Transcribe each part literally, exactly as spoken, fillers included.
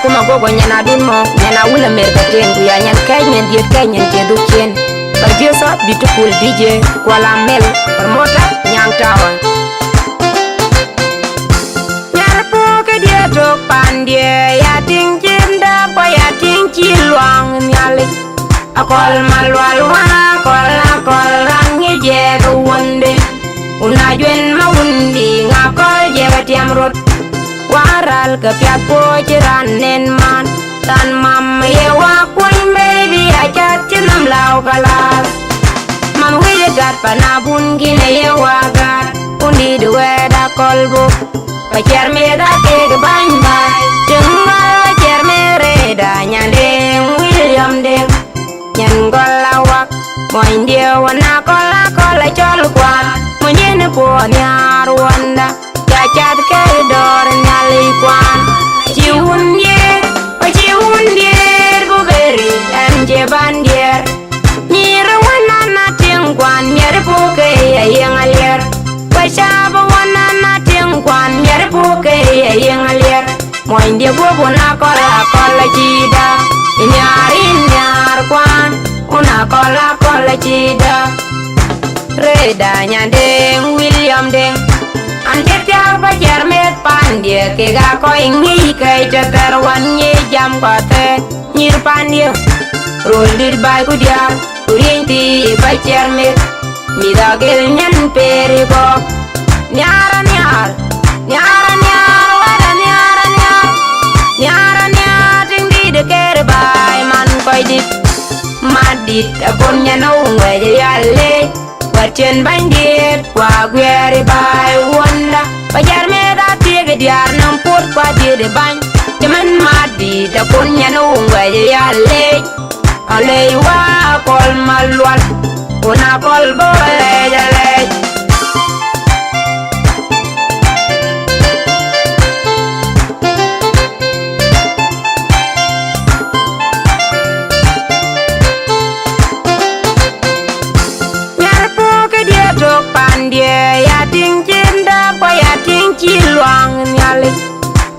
Kuma gogo nyan adun mɔ, nyan awul amer ka ten, ku ya nyan kɛc nyan diet kɛc nyan ke duk cien. Producer beautiful D J, Kuala Mel, promoter Nyang Tower. Nyar po ke dia tok pandie, ya ting cin dap, ya ting cin luang nyali. Akol malual wan akol, akol rang ije ke wonde. Una jwen ma wundi ngakol je ke tiam rot. Waral ke piat po ci ran nen man. Tan mam ye wa kuny baby, achat ci nam lau kalas. Mam wije gat pana bun gine ye wa gat. Undi duweda kolbu. Pacer me da kek bany bany. Tung mal pacer me reda nyandeng William Deng. Nyan gol awak, mony dia wana kol akol acol kuan. Mony ni po niar wanda, ya chat ke dor nyali kuan. Ci wun ye, o ci wun ye, bu beri, en je bandier. Nyir wana na ting kuan, nyer po ke ya yeng alier. Kwa shaba wana na ting kuan, nyer po ke ya yeng alier. Mony dia guop una kol akol acida. Inyar inyar kuan, una kol akol acida. Reda nyandeng William Deng. An ke tiak ba jar met pandie ke ga ko ingi ke teter wan ye jam ko te. Nyir pandie. Rol dit bai ku diar. Ku riëny thii ba ciɛr meth, mïth agel nyan peer ë gɔ̈k. Nhiaar aniaar, nhiaar aniaar, wɛ̈t aniaar aniaar. Nhiaar aniaar, tiŋ dït ë keer ë baai man kɔc dït. Mat dït akon nyan ë wuŋ wɛ̈c ë yal leec. Wɛ̈t cïn bäny diëët, ku aguiɛɛr ë baai wuɔnda. Ba jɛr meth athiek ë diaar nɔm puɔ̈t, ku adhiët ë bäny. Cïmën mat dït akon nyan ë wuŋ wɛ̈c ë yal leec. Alei wa akol malual, kun akol bɔ alɛɛc alɛɛc. Nyar puɔ̈k ë diëër tök pandie, ya tiŋ cïn dap, ku ya tiŋ cïn luaŋ Nhialic.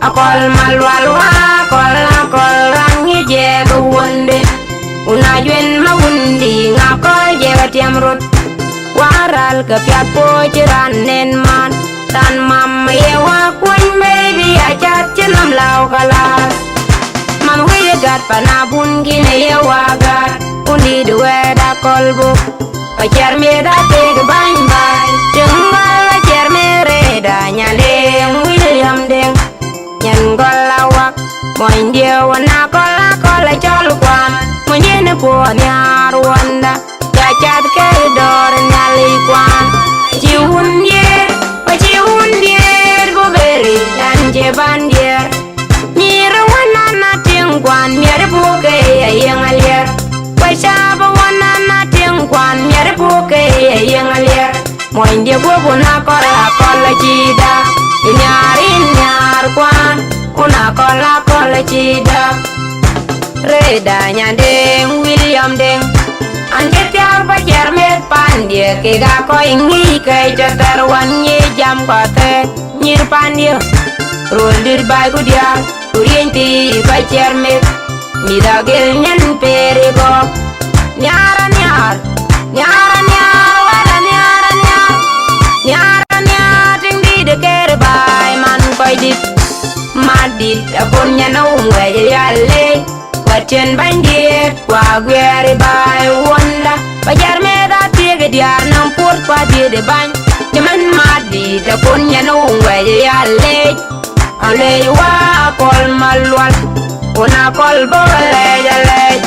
Akol malual wa, akol, akol raŋ ë jɛɛk ë wuɔnde. Una juën ma wundi, ŋa kɔl jɛɛk atiɛm rot. Wa ral ke piath puɔ̈c ë raan nen man. Raan mam ye wa kuɔny, baby, acath cï nɔm lau kalas. Man wëi ë gät pan abun gïn ë ye wa gät. Wundït wɛɛt akol buk. Acer meth akeek bäny bäny, tiŋ gɔl acer meth rëëda, Nyandeng William Deng. Nyan gɔl awak, mony diëu wan akɔl, akɔl acɔl kuan, mony yen puɔ̈u nhiaar wuɔnda, ca cath ke dɔ̈ɔ̈r Nhialic kuan. Cï wun diëër, ku cï wun diëër, ku beri, an cï ban diëër. Nyïïr wën an atiŋ kuan, miɛt buk ke ye yeŋ aliɛr. Ku cääp wën an atiŋ kuan, miɛt buk ke ye yeŋ aliɛr. Monydiɛ̈ guɔ̈p wun akɔl, akɔl acïï dä. Yïn nhiaar, yïn nhiaar kuan, wun akɔl, akɔl acïï dä. Rëëda Nyandeng William Deng. An cï thiaak ba ciɛr meth pandiɛ̈, kek akɔc ŋic kɛc tɛ̈tɛ̈r wän ŋic jam kɔ̈th thɛɛr. Nyïïr pandiɛ̈, röl dït baai ku diäär, ku riëny thii ba ciɛr meth. Mïth agel nyan peer ë gɔ̈k. Nhiaar aniaar, nhiaar aniaar, wɛ̈t aniaar aniaar. Nhiaar aniaar, tiŋ dït ë keer ë baai man kɔc dït. Mat dït akon nyan ë wuŋ wɛ̈c ë yal leec. Wɛ̈t cïn bäny diëët, ku aguiɛɛr ë baai wuɔnda. Ba jɛr meth athiek ë diaar nɔm puɔ̈t, ku adhiët ë bäny. Cïmën mat dït akon nyan ë wuŋ wɛ̈c ë yal leec. Alei wa akol malual, kun akol bɔ alɛɛc alɛɛc.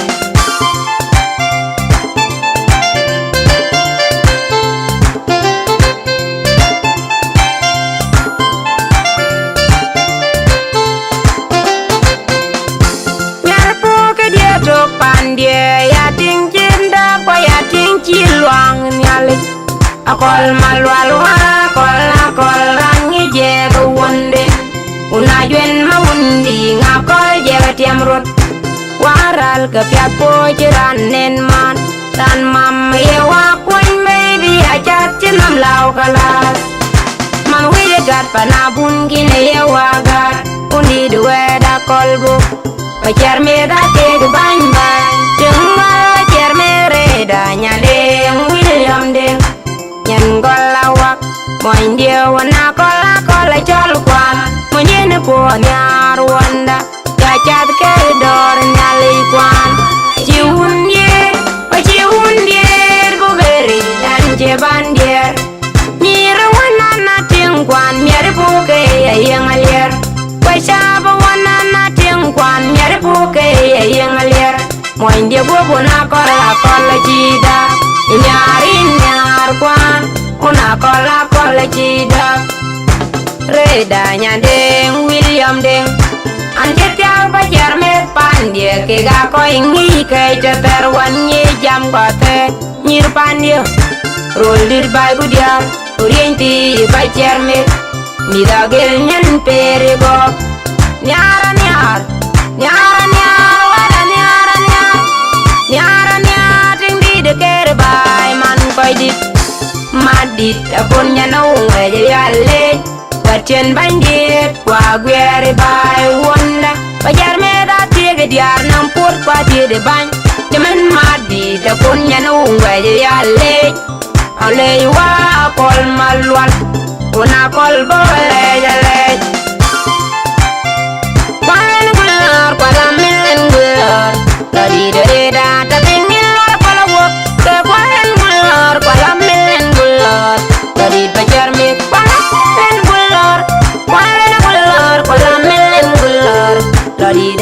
Nyar puɔ̈k ë diëër tök pandiɛ̈, ya tiŋ cïn dap, ku ya tiŋ cïn luaŋ Nhialic. Akol malual wa, akol, akol raŋ ë jɛɛk ë wuɔnde. Wun ajuën ma wundi, ŋa kɔl jɛɛk atiɛm rot. Wa ral ke piath puɔ̈c ë raan nen man. Raan mam ye wa kuɔny, baby, acath cï nɔm lau kalas. Man wëi ë gät pan abun gïn ë ye wa gät. Wundït wɛɛt akol buk. Paciɛr meth aa kek bäny bäny, tiŋ gɔl paciɛr meth rëëda Nyandeŋ William Deŋ. Nyan gɔl awak, monydiɛ̈ wën akɔl akɔl acɔl kuan, mony yen puɔ̈u nhiaar wuɔnda, ya cath ke dɔ̈ɔ̈r Nhialic kuan. Cï wun diëër, ku cï wun diëër buk ë ric, an, cie bän diëër. Nyïïr wën an, atiŋ kuan, miɛt puk ke ye yeŋ aliɛr. Ku caap wën an, atiŋ kuan, miɛt puk ke ye yeŋ aliɛr. Monydiɛ̈ guɔ̈p wun akɔl akɔl acï däk, nhiaar yïn nhiaar kuan, wun akɔl akɔl acï däk. Rëëda Nyandeŋ William Deŋ, an, cï thiäk paciɛr meth pandiɛ̈, kek aa kɔc ŋic kɛ̈c tɛ̈thɛ̈r wën ŋic jam kɔ̈th thɛɛr. Nyïïr pandiɛ̈, röl dït baai ku diäär, ku riëny thii paciɛr meth, mïth agël nyin peer ë gɔ̈k. Nhiaar, nhiaar, nhiaar, nhiaar, wada nhiaar, nhiaar, nhiaar, nhiaar, tiŋ dït ë keer baai man kɔc dït. Madït akon nyan awuŋ wɛ̈c ë ya leec, ku atiɛ̈n bänydiɛ̈t, ku aguiɛɛr ë baai wuɔnda. Paciɛr meth athiëëk ë diäär nɔm puɔ̈t, ku athiëëk ë bäny. Cïmën madït akon nyan awuŋ wɛ̈c ë ya leec. Alɛɛc wä akɔl malual, wun akɔl bɔ̈ alɛɛc alɛɛc. Kuan ku lɔ̈ɔ̈r, kuan la mil en ku lɔ̈ɔ̈r. Lɔ dït arëëda, tɔ piŋ nyin lɔ̈ɔ̈r kual awuɔ̈k. Ke kuan ku lɔ̈ɔ̈r, kuan la mil en ku lɔ̈ɔ̈r. Lɔ dït paciɛr meth, kuan la mil en ku lɔ̈ɔ̈r. Kuan ku lɔ̈ɔ̈r, kuan la mil en ku lɔ̈ɔ̈r. Lɔ dït